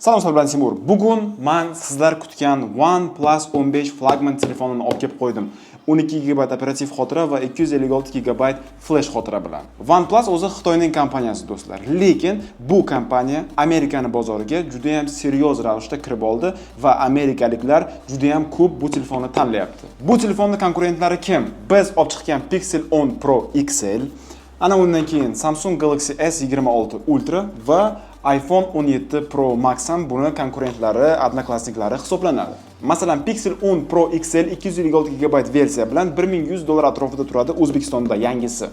Salom, sizlar bilan Timur. Bugun man sizlar kutgan OnePlus 15 flagman telefonini olib kelib qo'ydim. 12 GB operativ xotira va 256 GB flash xotira bilan. OnePlus o'zi Xitoyning kompaniyasi, do'stlar. Lekin bu kompaniya Amerikani bozoriga juda ham серьёз ravishda kirib oldi va amerikaliklar juda ham ko'p bu telefonni tanlayapti. Bu telefonni konkurentlari kim? Biz olib chiqqan Pixel 10 Pro XL, ana undan keyin Samsung Galaxy S26 Ultra va iPhone 17 Pro Max ham buni konkurentlari, одноклассник lari hisoblanadi. Masalan, Pixel 10 Pro XL 256 GB versiya bilan 1100 dollar atrofida turadi O'zbekistonda yangisi.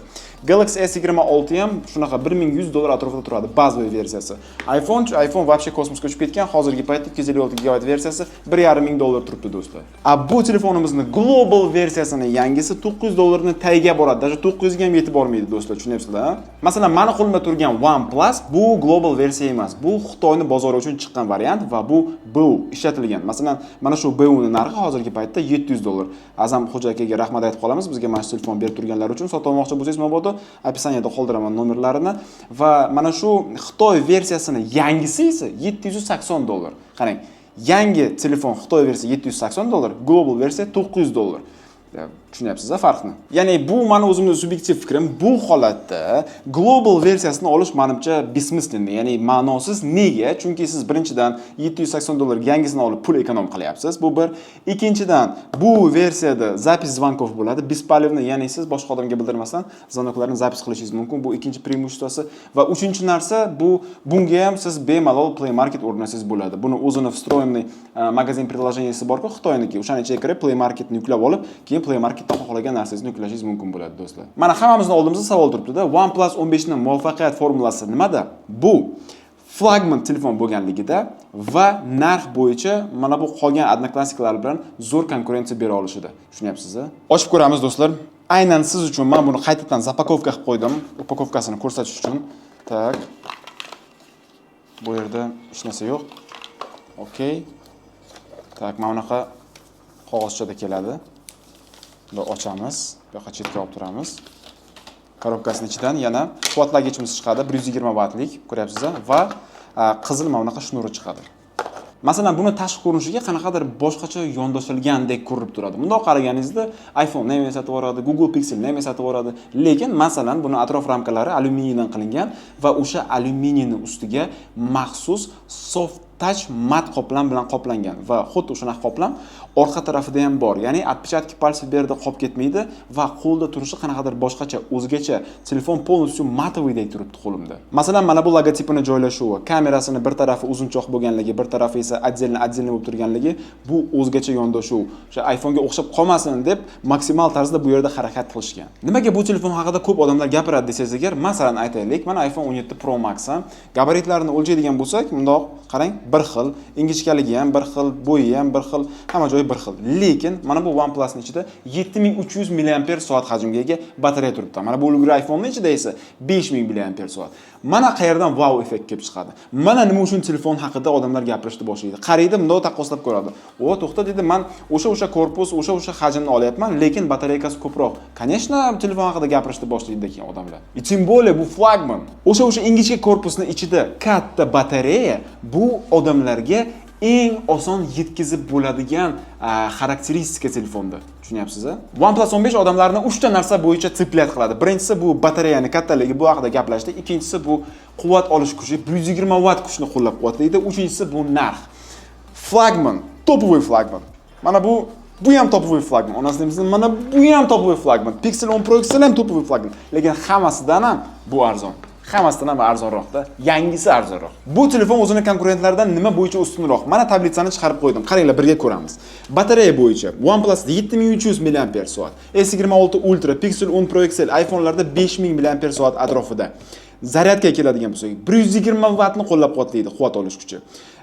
Galaxy S26 ham shunaqa 1100 dollar atrofida turadi bazaviy versiyasi. iPhone, iPhone вообще kosmosga uchib ketgan, hozirgi paytda 256 GB versiyasi 1,5 ming dollar turibdi, do'stlar. A bu telefonimizni global versiyasini yangisi 900 dollarni tagiga boradi, даже 900 ga ham yetib bormaydi, do'stlar, tushunyapsizlar? A? Masalan, mani qo'limda turgan OnePlus bu global versiya emas, bu Xitoyni bozori uchun chiqqan variant va bu BU ishlatilgan. Masalan, mana shu BU ni narxi hozirgi paytda 700 dollar. Azam Xo'ja akaga rahmat aytib qolamiz, bizga mana shu telefon berib turganlari uchun. Sotib olmoqchi bo'lsangiz, mabodo описание da qoldiraman nomerlarini va mana shu Xitoy versiyasini yangisi esa 780 dollar. Qarang, yangi telefon Xitoy versiya 780 dollar, global versiya 900 dollar. Tushunyapsiz farqni? Ya'ni bu mani o'zimning subyektiv fikrim. Bu holatda global versiyasini olish manimcha бессмысленно, ya'ni ma'nosiz. Nega? Chunki siz birinchidan 780 dollar yangisini olib pul эконом qilyapsiz. Bu bir. Ikkinchidan, bu versiyada запись звонков bo'ladi, беспалевный, ya'ni siz boshqa odamga bildirmasdan звонок larni запись qilishingiz mumkin. Bu ikkinchi преимущество si va uchinchi narsa, bu bunga ham siz bemalol Play Market o'rnatsangiz bo'ladi. Buni o'zini встроенный магазин приложение si bor-ku Xitoyniki. O'shani ichiga kirib Play Marketni yuklab olib, keyin Play Marketdan xohlagan narsangizni yuklashingiz mumkin bo'ladi, do'stlar. Mana hammamizning oldimizda savol turibdi-da. OnePlus 15 ning muvaffaqiyat formulasi nimada? Bu flagman telefon bo'lganligida va narx bo'yicha mana bu qolgan одноклассник lar bilan zo'r konkurensiya bera olishida. Tushunyapsiz? Ochib ko'ramiz, do'stlar. Aynan siz uchun men buni qaytadan запаковка qilib qo'ydim, упаковка sini ko'rsatish uchun. Так. Bu yerda hech narsa yo'q. Okey. Так, mana bunaqa qog'ozchada keladi. Buni ochamiz, bu yoqqa chetga olib turamiz. Коробка sini ichidan yana quvvatlagichimiz chiqadi, 120 vattlik, ko'ryapsiz, va qizil mana bunaqa shnuri chiqadi. Masalan, buni tashqi ko'rinishiga qanaqadir boshqacha yondoshilgandek ko'rinib turadi. Bundoq qaraganingizda iPhone nima eslatib yuboradi, Google Pixel nima eslatib yuboradi, lekin masalan, buni atrof ramkalari alyuminiydan qilingan va o'sha alyuminiyni ustiga maxsus soft touch mat qoplam bilan qoplangan va xuddi shunaqa qoplam orqa tarafida ham bor. Ya'ni отпечатки пальцев bu yerda qolib ketmaydi va qo'lda turishi qanaqadir boshqacha, o'zgacha. Telefon полностью матовый dek turibdi qo'limda. Masalan, mana bu logotipini joylashuvi, kamerasini bir tarafi uzunchoq bo'lganligi, bir tarafi esa отдельно отдельно bo'lib turganligi, bu o'zgacha yondashuv. O'sha iPhonega o'xshab qolmasin deb maksimal tarzda bu yerda harakat qilishgan. Nimaga bu telefon haqida ko'p odamlar gapiradi desangiz agar, masalan, aytaylik, mana iPhone 17 Pro Max ham gabaritlarini o'lchaydigan bo'lsak, bundoq qarang, bir xil, ingichkaligi ham bir xil, bo'yi ham bir xil, hamma joyi bir xil. Lekin mana bu OnePlusning ichida 7300 mAh hajmga ega batareya turibdi. Mana bu ulgurji iPhonening ichida esa 5000 mAh. Mana qayerdan vau effekt kelib chiqadi. Mana nima uchun telefon haqida odamlar gapirishni boshlaydi. Qaraydi, bundoq taqqoslab ko'radi. "O, to'xta", deydi, "man o'sha korpus, o'sha hajmni olyapman, lekin batareykasi ko'proq". Конечно, telefon haqida gapirishni boshlaydi keyin odamlar. И тем более bu flagman. O'sha ingichka korpusni ichida katta batareya, bu odamlarga eng oson yetkazib bo'ladigan xarakteristika telefonda. Tushunyapsiz? OnePlus 15 odamlarni 3 ta narsa bo'yicha цеплять qiladi. Birinchisi bu batareyani kattaligi, bu haqida gaplashdik. Ikkinchisi bu quvvat olish kuchi, 120 vatt kuchni qo'llab-quvvatlaydi. Uchinchisi bu narx. Flagman, топовый flagman. Mana bu ham топовый flagman. Onasini emsin, mana bu ham топовый flagman. Pixel 10 Pro XL ham топовый flagman. Lekin hammasidan ham bu arzon. Hammasidan ham arzonroqda, yangisi arzonroq. Bu telefon o'zini konkurentlaridan nima bo'yicha ustunroq? Mana tablitsani chiqarib qo'ydim. Qaranglar, birga ko'ramiz. Batareya bo'yicha OnePlus 7300 mAh, S26 Ultra, Pixel 10 Pro XL, iPhone'larda 5000 mAh atrofida. Zaryadga keladigan bo'lsak, 120 vattni qo'llab-quvvatlaydi quvvat olish kuchi.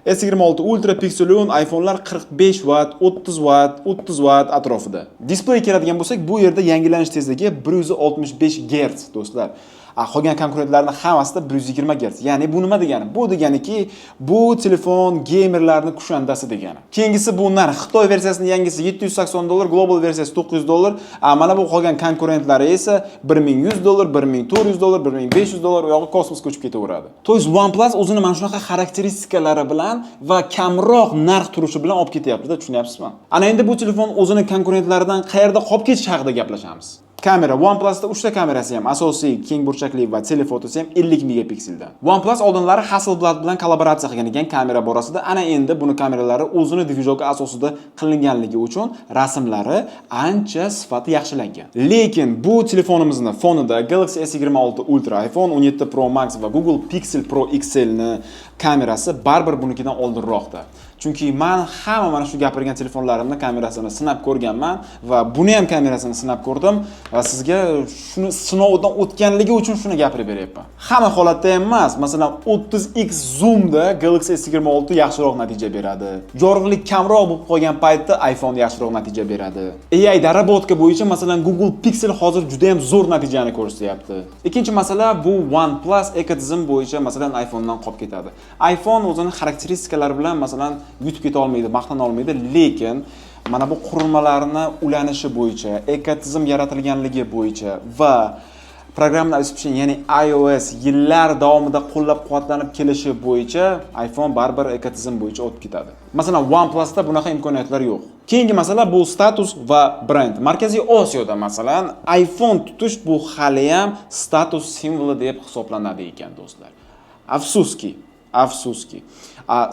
S26 Ultra, Pixel 10, iPhone'lar 45 vatt, 30 vatt, 30 vatt atrofida. Displey keladigan bo'lsak, bu yerda yangilanish tezligi 165 Hz, do'stlar. Qolgan konkurentlarning hammasida 120 Hz. Ya'ni bu nima degani? Bu deganiki, bu telefon geymerlarning kushandasi degani. Keyingisi bu narx. Xitoy versiyasining yangisi 780 dollar, global versiyasi 900 dollar. Mana bu qolgan konkurentlari esa 1100 dollar, 1400 dollar, 1500 dollar, u yog'i kosmosga uchib ketaveradi. То есть OnePlus o'zini mana shunaqa xarakteristikalar bilan va kamroq narx turishi bilan olib ketyapti-da, tushunyapsizmi? Ana endi bu telefon o'zini konkurentlaridan qayerda qolib ketishi haqida gaplashamiz. Kamera. OnePlus'da 3 ta kamerasi ham, asosiy, keng burchakli va telefotosi ham 50 megapikseldan. OnePlus oldinlari Hasselblad bilan kollaboratsiya qilgan ekan kamera borasida. Ana endi buni kameralari o'zini движок i asosida qilinganligi uchun rasmlari ancha sifati yaxshilangan. Lekin bu telefonimizni fonida Galaxy S26 Ultra, iPhone 17 Pro Max va Google Pixel Pro XL ni kamerasi baribir bunikidan oldinroqda. Chunki man hamma mana shu gapirgan telefonlarimni kamerasini sinab ko'rganman va buni ham kamerasini sinab ko'rdim va sizga shuni sinovdan o'tganligi uchun shuni gapirib beryapman. Hamma holatda ham emas. Masalan, 30x zoomda Galaxy S26 yaxshiroq natija beradi. Yorug'lik kamroq bo'lib qolgan paytda iPhone yaxshiroq natija beradi. AI доработка bo'yicha, masalan, Google Pixel hozir juda ham zo'r natijani ko'rsatyapti. Ikkinchi masala, bu OnePlus ekotizim bo'yicha, masalan, iPhone'dan qolib ketadi. iPhone o'zini xarakteristikalar bilan, masalan, yutib keta olmaydi, maqtana olmaydi, lekin mana bu qurilmalarni ulanishi bo'yicha, ekotizim yaratilganligi bo'yicha va программное обеспечение, ya'ni iOS yillar davomida qo'llab-quvvatlanib kelishi bo'yicha iPhone baribir ekotizim bo'yicha o'tib ketadi. Masalan, OnePlus'da bunaqa imkoniyatlar yo'q. Keyingi masala bu status va brend. Markaziy Osiyoda, masalan, iPhone tutish bu haliyam status simvoli deb hisoblanadi ekan, do'stlar. Afsuski, afsuski.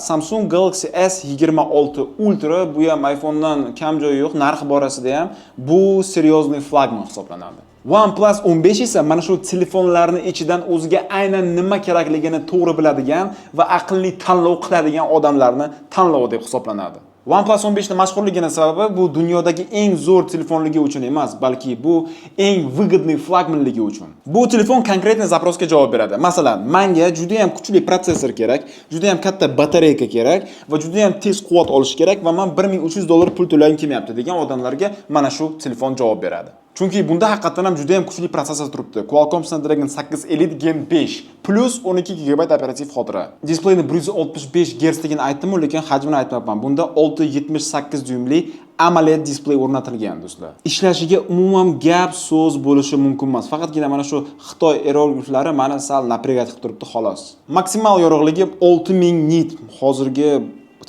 Samsung Galaxy S26 Ultra, bu ham iPhone'dan kam joyi yo'q, narxi borasida ham bu серьезный flagman hisoblanadi. OnePlus 15 esa mana shu telefonlarni ichidan o'ziga aynan nima kerakligini to'g'ri biladigan va aqlli tanlov qiladigan odamlarni tanlovi deb hisoblanadi. OnePlus 15 ni mashhurligini sababi bu dunyodagi eng zo'r telefonligi uchun emas, balki bu eng выгодный flagmanligi uchun. Bu telefon конкретный запрос ga javob beradi. Masalan, menga juda ham kuchli protsessor kerak, juda ham katta батарейка kerak va juda ham tez quvvat olish kerak va men 1300 dollar pul to'lagim kelmayapti degan odamlarga mana shu telefon javob beradi. Chunki bunda haqiqatdan ham juda ham kuchli protsessor turibdi. Qualcomm Snapdragon 8 Elite Gen 5 plus 12 GB operativ xotira. Displeyni 165 Hz ligini aytdim-u, lekin hajmini aytmabman. Bunda 6.78 dyumli AMOLED displey o'rnatilgan, do'stlar. Ishlashiga umuman gap so'z bo'lishi mumkin emas. Faqatgina mana shu Xitoy iyerogliflari mani sal напрягать qilib turibdi, xolos. Maksimal yorug'ligi 6000 nit. Hozirgi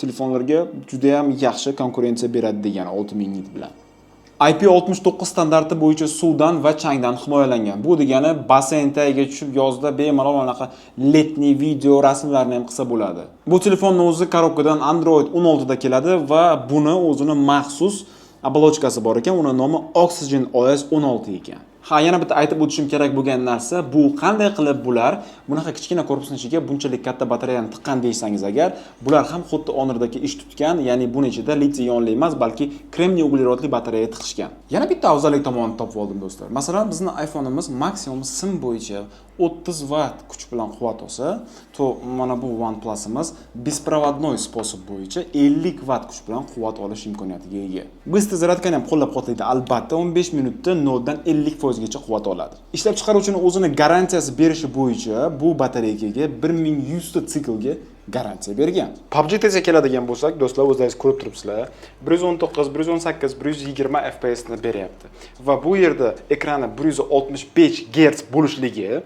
telefonlarga juda ham yaxshi konkurensiya beradi degani 6000 nit bilan. IP69 standarti bo'yicha suvdan va changdan himoyalangan. Bu degani basseyn tagiga tushib, yozda bemalol anaqa летний video rasmlarni ham qilsa bo'ladi. Bu telefonni o'zi коробка dan Android 16 da keladi va buni o'zini maxsus оболочка si bor ekan, uni nomi Oxygen OS 16 ekan. Ha, yana bitta aytib o'tishim kerak bo'lgan narsa, bu qanday qilib bular bunaqa kichkina korpusning ichiga bunchalik katta batareyani tiqqan deysangiz agar, bular ham xuddi Honor'dagi ish tutgan, ya'ni buni ichida litiy ionli emas, balki kremniy uglerodli batareya tiqishgan. Yana bitta afzallik tomonini topib oldim, do'stlar. Masalan, bizni iPhone'imiz maksimum sim bo'yicha 30 vatt kuch bilan quvvat olsa, то mana bu OnePlus'imiz беспроводной способ bo'yicha 50 vatt kuch bilan quvvat olish imkoniyatiga ega. Быстрый зарядка ni ham qo'llab-quvvatlaydi. Albatta, 15 minutda 0 dan 50% gacha quvvat oladi. Ishlab chiqaruvchining o'zini garantiyasi berishi bo'yicha bu batareykaga 1100 ta siklga garantiya bergan. PUBG tezga keladigan bo'lsak, do'stlar, o'zlaringiz ko'rib turibsizlar. 119, 118, 120 FPS ni beryapti. Va bu yerda ekrani 165 Hz bo'lishligi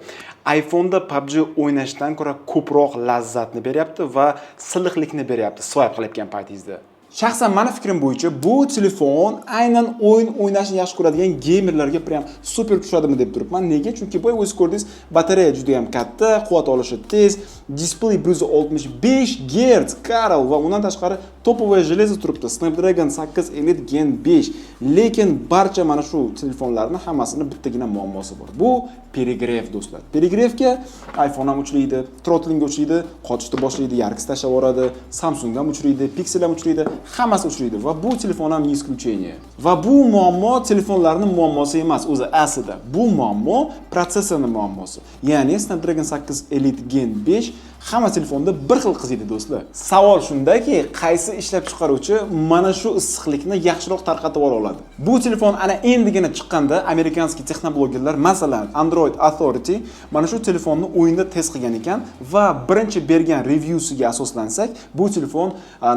iPhone'da PUBG o'ynashdan ko'ra ko'proq lazzatni beryapti va silliqlikni beryapti swipe qilayotgan paytingizda. Shaxsan mani fikrim bo'yicha, bu telefon aynan o'yin o'ynashni yaxshi ko'radigan geymerlarga прям super tushadimi deb turibman. Nega? Chunki boya o'zingiz ko'rdingiz, batareya juda ham katta, quvvat olishi tez, displey 165 Hz, Karl, va undan tashqari топовое железо turibdi. Snapdragon 8 Elite Gen 5. Lekin barcha mana shu telefonlarni hammasini bittagina muammosi bor. Bu перегрев, do'stlar. Перегрев ga iPhone ham uchraydi, throttling ga uchraydi, qotishni boshlaydi, яркость tashlab yuboradi, Samsung ham uchraydi, Pixel ham uchraydi. hammasi uchraydi va bu telefon ham не исключение. Va bu muammo telefonlarning muammosi emas o'zi aslida. Bu muammo protsessorning muammosi. Ya'ni Snapdragon 8 Elite Gen 5 hamma telefonda bir xil qiziydi, do'stlar. Savol shundaki, qaysi ishlab chiqaruvchi mana shu issiqlikni yaxshiroq tarqatib ola oladi? Bu telefon ana endigina chiqqanda американский texnoblogerlar, masalan, Android Authority mana shu telefonni o'yinda test qilgan ekan va birinchi bergan reviewsiga asoslansak, bu telefon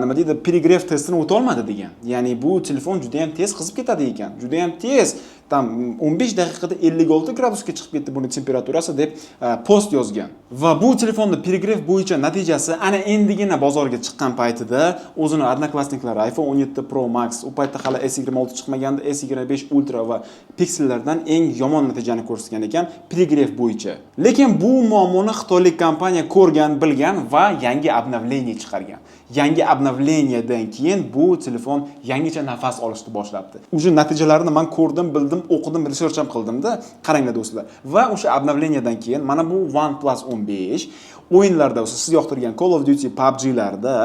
nima deydi, перегрев testini o'ta olmadi degan. Ya'ni bu telefon juda ham tez qizib ketadi ekan. Juda ham tez, там 15 daqiqada 56 gradusga chiqib ketdi buni temperaturasi deb post yozgan. Va bu telefonni перегрев bo'yicha natijasi ana endigina bozorga chiqqan paytida o'zini одноклассник lari iPhone 17 Pro Max, u paytda hali S26 chiqmagandi, S25 Ultra va Pixellardan eng yomon natijani ko'rsatgan ekan перегрев bo'yicha. Lekin bu muammoni xitoylik kompaniya ko'rgan, bilgan va yangi обновление chiqargan. Yangi обновление dan keyin bu telefon yangicha nafas olishni boshlabdi. Уже natijalarini man ko'rdim, bildim, o'qidim, research ham qildimda. Qaranglar, do'stlar. Va o'sha обновление dan keyin mana bu OnePlus 15 o'yinlarda, o'sha siz yoqtirgan Call of Duty, PUBG'larda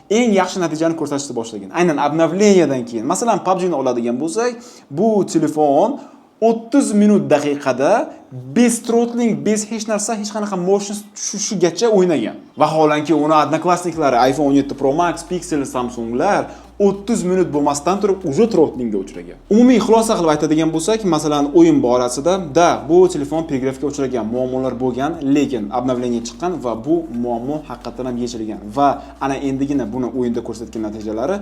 eng yaxshi natijani ko'rsatishni boshlagan. Aynan обновление dan keyin. Masalan, PUBG'ni oladigan bo'lsak, bu telefon 30 minut daqiqada без throttling, без hech narsa, hech qanaqa мощность tushishigacha o'ynagan. Vaholanki uni одноклассник lari iPhone 17 Pro Max, Pixel, Samsunglar 30 minut bo'lmasdan turib уже throttlingga uchragan. Umumiy xulosa qilib aytadigan bo'lsak, masalan, o'yin borasida da bu telefon перегрев ga uchragan, muammolar bo'lgan, lekin обновление chiqqan va bu muammo haqiqatdan ham yechilgan va ana endigina buni o'yinda ko'rsatgan natijalari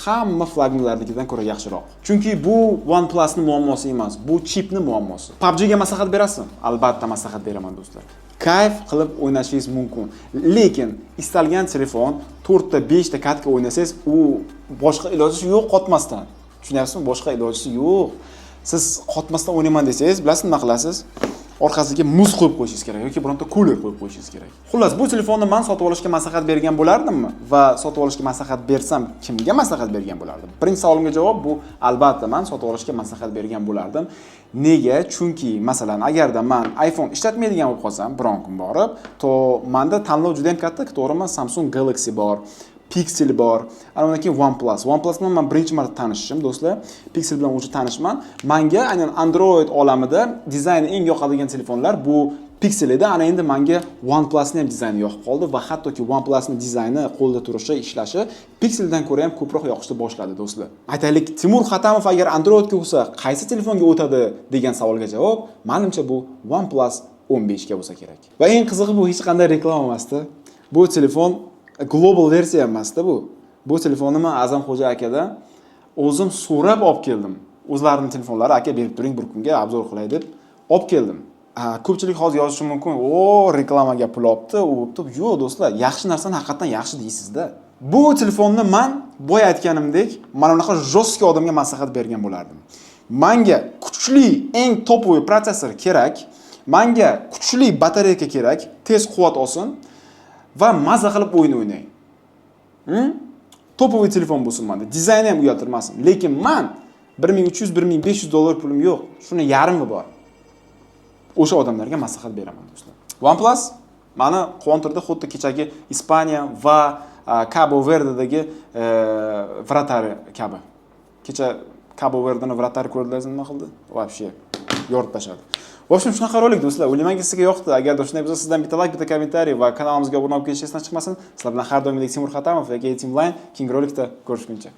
hamma flagmanlarnikidan ko'ra yaxshiroq. Chunki bu OnePlus'ning muammosi emas, bu chipni muammosi. PUBG ga maslahat berasizmi? Albatta maslahat beraman, do'stlar. Kayf qilib o'ynashingiz mumkin. Lekin istalgan telefon 4 ta, 5 ta катка o'ynasangiz, u boshqa ilojisi yo'q qotmasdan. Tushunyapsizmi? Boshqa ilojisi yo'q. Siz qotmasdan o'ynayman desangiz, bilasizmi nima qilasiz? Orqasiga muz qo'yib qo'yishingiz kerak yoki bironta kuler qo'yib qo'yishingiz kerak. Xullas, bu telefonni man sotib olishga maslahat bergan bo'lardimmi? Va sotib olishga maslahat bersam, kimga maslahat bergan bo'lardim? Birinchi savolimga javob bu: albatta man sotib olishga maslahat bergan bo'lardim. Nega? Chunki masalan, agarda man iPhone ishlatmaydigan bo'lib qolsam, biron kun borib, to menda tanlov juda ham katta, to'g'rimi? Samsung Galaxy bor, Pixel bor, ana undan keyin OnePlus. OnePlus bilan man birinchi marta tanishishim, do'stlar. Pixel bilan уже tanishman. Manga aynan Android olamida dizayni eng yoqadigan telefonlar bu Pixel edi. Ana endi menga OnePlusni ham dizayni yoqib qoldi va hattoki OnePlusni dizayni, qo'lda turishi, ishlashi Pixeldan ko'ra ham ko'proq yoqishni boshladi, do'stlar. Aytaylik, Timur Xatamov agar Androidga o'tsa, qaysi telefonga o'tadi degan savolga javob, menimcha, bu OnePlus 15 ga bo'lsa kerak. Va eng qizig'i, bu hech qanday reklama emasdi. Bu telefon global versiya emasda bu. Bu telefonni man Azam Xo'ja akadan o'zim so'rab olib keldim. O'zlarining telefonlari, aka, berib turing, bir kunga обзор qilay deb olib keldim. Ko'pchilik hozir yozishi mumkin, o, reklamaga pul olibdi, u bo'pti. Yo'q, do'stlar, yaxshi narsani haqiqatdan yaxshi deysizda. Bu telefonni man boya aytganimdek, mana bunaqa жесткий odamga maslahat bergan bo'lardim. Manga kuchli, eng топовый protsessor kerak, manga kuchli батарейка kerak, tez quvvat olsin va maza qilib o'yin o'ynay. Топовый telefon bo'lsin menda. Dizayni ham uyaltirmasin. Lekin man 1300, 1500 dollar pulim yo'q. Shuni yarmi bor. O'sha odamlarga maslahat beraman, do'stlar. OnePlus mani quvontirdi, xuddi kechagi Ispaniya va Cabo Verdedagi вратарь kabi. Kecha Cabo Verdeni вратарь ko'rdilaringizmi, nima qildi? Вообще yorib tashladi. В общем, shunaqa rolik, do'stlar. O'ylaymanki, sizga yoqdi. Agarda shunday bo'lsa, sizdan bitta layk, bitta kommentariy va kanalimizga obuna bo'lib ketish esdan chiqmasin. Sizlar bilan har doimgidek Timur Xatamov yoki Teamline. Keyingi rolikda ko'rishguncha.